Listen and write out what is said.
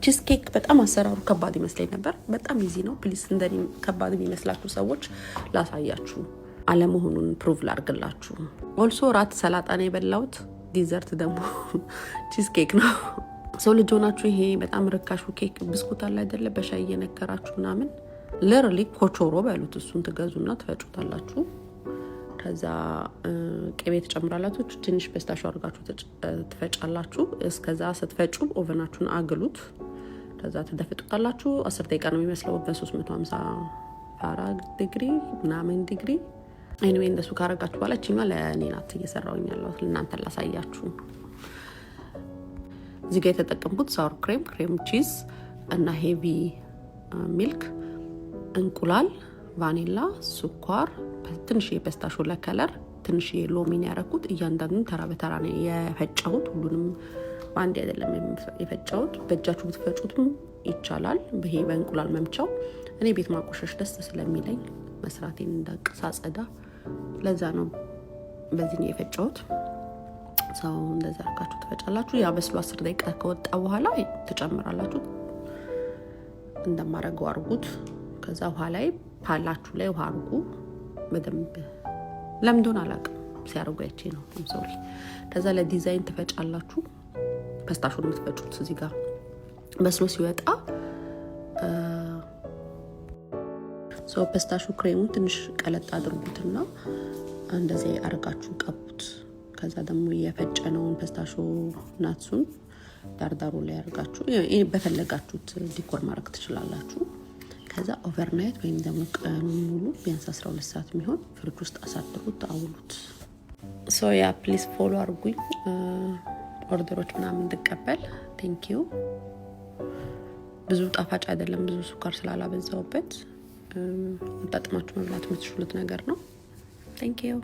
Cheese cake በጣም አሰራሩ ከባድ ይመስለኝ ነበር። በጣም easy ነው። Please እንደኔ ከባድ የሚመስላችሁ ሰዎች ላሳያችሁ አለመሆኑን prove ላርግላችሁ። Also ራት ሰላጣ ነው የበላሁት። Dessert ደግሞ cheese cake ነው። ሰው ልጅ ሆናችሁ ይሄ በጣም ርካሹ ኬክ ብስኩት አለ አይደለ? በሻይ እየነከራችሁ ምናምን literally ኮቾሮ በሉት። እሱን ትገዙና ትፈጩታላችሁ። ከዛ ቅቤ ትጨምራላችሁ። ትንሽ pistachio አድርጋችሁ ትፈጫላችሁ። እስከዛ ስትፈጩ oven ኣችሁን አግሉት። ከዛ ትደፍጡታላችሁ። 10 ደቂቃ ነው የሚመስለው በ350 ፋራ ዲግሪ ምናምን ዲግሪ። Anyway እንደሱ ካረጋችሁ በኋላ ችኛ ለእኔ ናት እየሰራውኝ ያለሁት፣ ለእናንተ ላሳያችሁ። እዚህ ጋር የተጠቀምኩት sour cream፣ cream cheese እና heavy milk፣ እንቁላል፣ ቫኒላ፣ ስኳር፣ ትንሽዬ pistachio ለ color፣ ትንሽዬ ሎሚን ያረኩት። እያንዳንዱን ተራ በተራ ነው የፈጨሁት። ሁሉንም በአንድ አይደለም የፈጨሁት። በእጃችሁ ብትፈጩትም ይቻላል። ይሄ በእንቁላል መምቻው እኔ ቤት ማቆሸሽ ደስ ስለሚለኝ መስራቴን እንዳቅ ሳጸዳ ለዛ ነው በዚህ ነው የፈጨሁት። So እንደዚ አድርጋችሁ ትፈጫላችሁ። ያ በስሎ 10 ደቂቃ ከወጣ በኋላ ትጨምራላችሁ። እንደማረገው አርጉት። ከዛ ውሃ ላይ pan ኣችሁ ላይ ውሃ አርጉ በደንብ። ለምን እንደሆነ አላውቅም፣ ሲያደርጉ አይቼ ነው። Sorry። ከዛ ለዲዛይን ትፈጫላችሁ። Pistachio ን የምትፈጩት እዚህ ጋር በስሎ ሲወጣ pistachio cream ኡን ትንሽ ቀለጥ አድርጉትና እንደዚህ አርጋችሁ ቀቡት። ከዛ ደግሞ የፈጨነውን pistachio nuts ኡን ዳርዳሩ ላይ አርጋችሁ በፈለጋችሁት decor ማድረግ ትችላላችሁ። ከዛ overnight ወይም ደግሞ ቀኑን ሙሉ ቢያንስ 12 ሰዓት የሚሆን ፍሪጅ ውስጥ አሳድሩት፣ አውሉት። So yeah, please follow አርጉኝ፣ order ኦች ምናምን እንድቀበል። Thank you። ብዙ ጣፋጭ አይደለም፣ ብዙ ስኳር ስላላበዛውበት አጣጥማችሁ መብላት የምትችሉት ነገር ነው። Thank you.